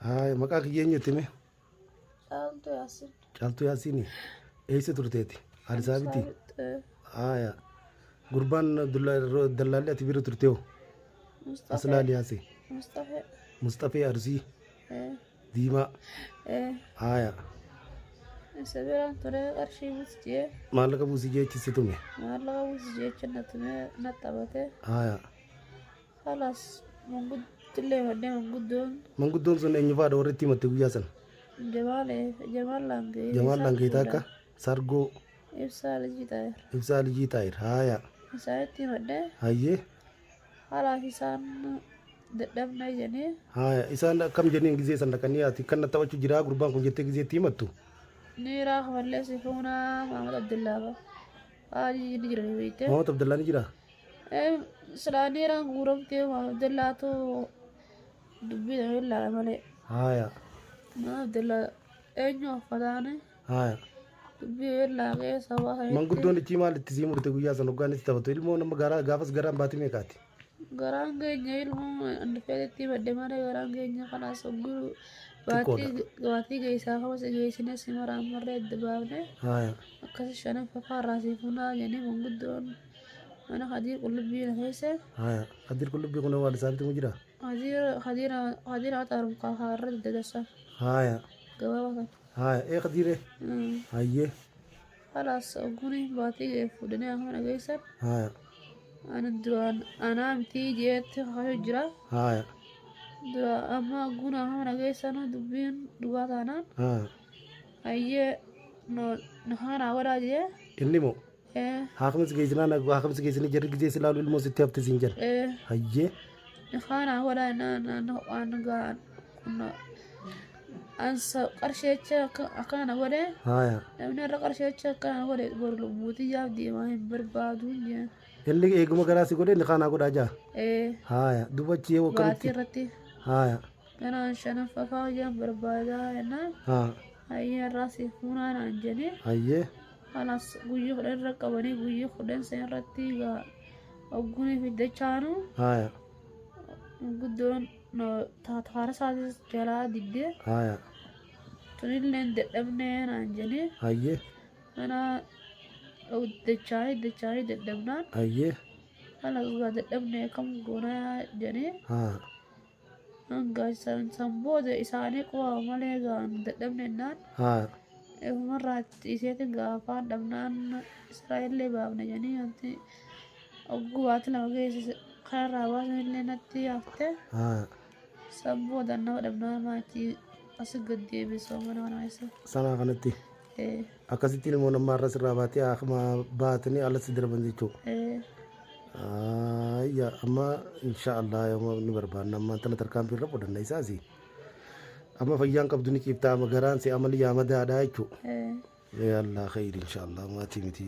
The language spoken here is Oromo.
Haaya, maqaa kiyya eenyu itti hime? Caaltuu Yaasin. Caaltuu Yaasiini. Eessa turteeti? Alisaabiti. Haaya. Gurbaan dallaalli ati bira turte hoo? Aslaali Yaasi. Mustafee. Musxafee Arsii. Diimaa. Haaya. Isa biraan ture qarshii buusi jee. Maallaqa buusi jeechi si tume. Maallaqa buusi jecha na tumee na taphate. Haaya. Kalaas manguddillee fadhee manguddoon. Manguddoon sun eenyu faadha warri itti himatte guyyaa sana? Jamaal Jamaal Laangee. Jamaal Laangee akka Sargoo. Ibsaa Lijii Taayir. Ibsaa Lijii Taayir. Haaya. Isaanitti himadhee. Hayyee. Kalaas isaan dadhabnee jedhanii. Haaya isaan akkam jedhaniin gizee san dhaqanii ati kan na taphachuu jiraa gurbaan kun jettee gizee itti himattu? Niiraa kamallee si fuunaa Maamad Abdullaa fa'a. Haali ni jira ni beekte. Maamad Abdullaa ni jiraa? Silaa niiraan guuramtee Maamad Abdullaatu dubbii nama ilaala malee. Haaya. Maamad Abdullaa eenyu uffataani Haaya. dubbii ilaaqee sabaa sanitti. Manguddoon ichii maal itti sii murte guyyaa san hoggaan itti taphatu ilmoo nama garaa gaafas garaan baatii meeqaati? Garaan keenya ilmoo dhufeetti badde malee garaan keenya kanaas hogguu Xiqqoodha. baatii geessaa kama si geessine si maraan marree adda baafne Haaya. akkasi shanaffaa faarraa si fuunaa jedhanii manguddoon mana Hadiir Qullubbii na keessa. Haaya. Hadiir Qullubbii kun waan isaanitti mu jira? Hadiir Hadiir Hadiir Axaarum kaarra daddarsa Haaya. gabaabaa kan. Haaya. Ee Hadiiree. Hayyee. Kalaas ogguun baatii ga'e fuudhanii akkuma na geessan. Haaya. Ani duraan anaa miti jeetti kakachuu jira. Haaya. Dura amma ogguun akkuma na geessan dubbiin dhugaa taanaan. Haaya. Hayyee no haanaa godhaa jee. Inni moo? Haakimsi geessinaan haakimsi geessanii jarri gizee si ilaalu ilmoo sitti hafte siin jedha. Hayyee. Haanaa godhaa naan waan gaan kun ansa qarsheecha akkana na godhe. Haaya. Namni irra qarsheecha akkana na godhe boru lubbuutii yaaf deemaa hin barbaadu jee. Inni eeguma garaa si godhe inni kaanaa godhaa jaa. Haaya. Duuba achi yoo Baatii akkamitti. irratti Haaya. ganaan shanaffaa fa'aa barbaadaa jennaan. Haa. Hayyee irraa si fuunaa naan jedhee. Hayyee. Kanas guyyaa 10 irra qabanii guyyaa 10 san irratti egaa ogguunii fi dachaanu Haaya. guddoon taara isaatis jalaa diddee Haaya. tunillee dadhabnee naan jedhee Hayyee. mana dachaanii dachaanii dadhabnaan Hayyee. kana dhugaa dadhabnee kam goonaa jedhee Haa. hanga san booda isaanii qofa malee gaan dadhabne jennaan Haa. Ofumarraa iseetiin gaafaan dhabnaan Israa'ellee baafne jedhanii wanti ogguu baatii 2 geesse kanarraa baasanillee natti hafte. Haa. San booda nama dhabnaan maatii asi gad deebisoo mana kana keessa. Sanaa kanatti. Akkasitti ilmoo namaa irra sirraa baatee akkuma baatanii alatti darban jechuudha. Ayya amma insha Allah yooma ni barbaanna amma tana tarkaanfii irra fudhanna isaasi. Amma fayyaan qabdu ni ciifta amma garaan si amali yaamadaadha jechuudha. Yaa Allah khayri insha Allah maatii miti.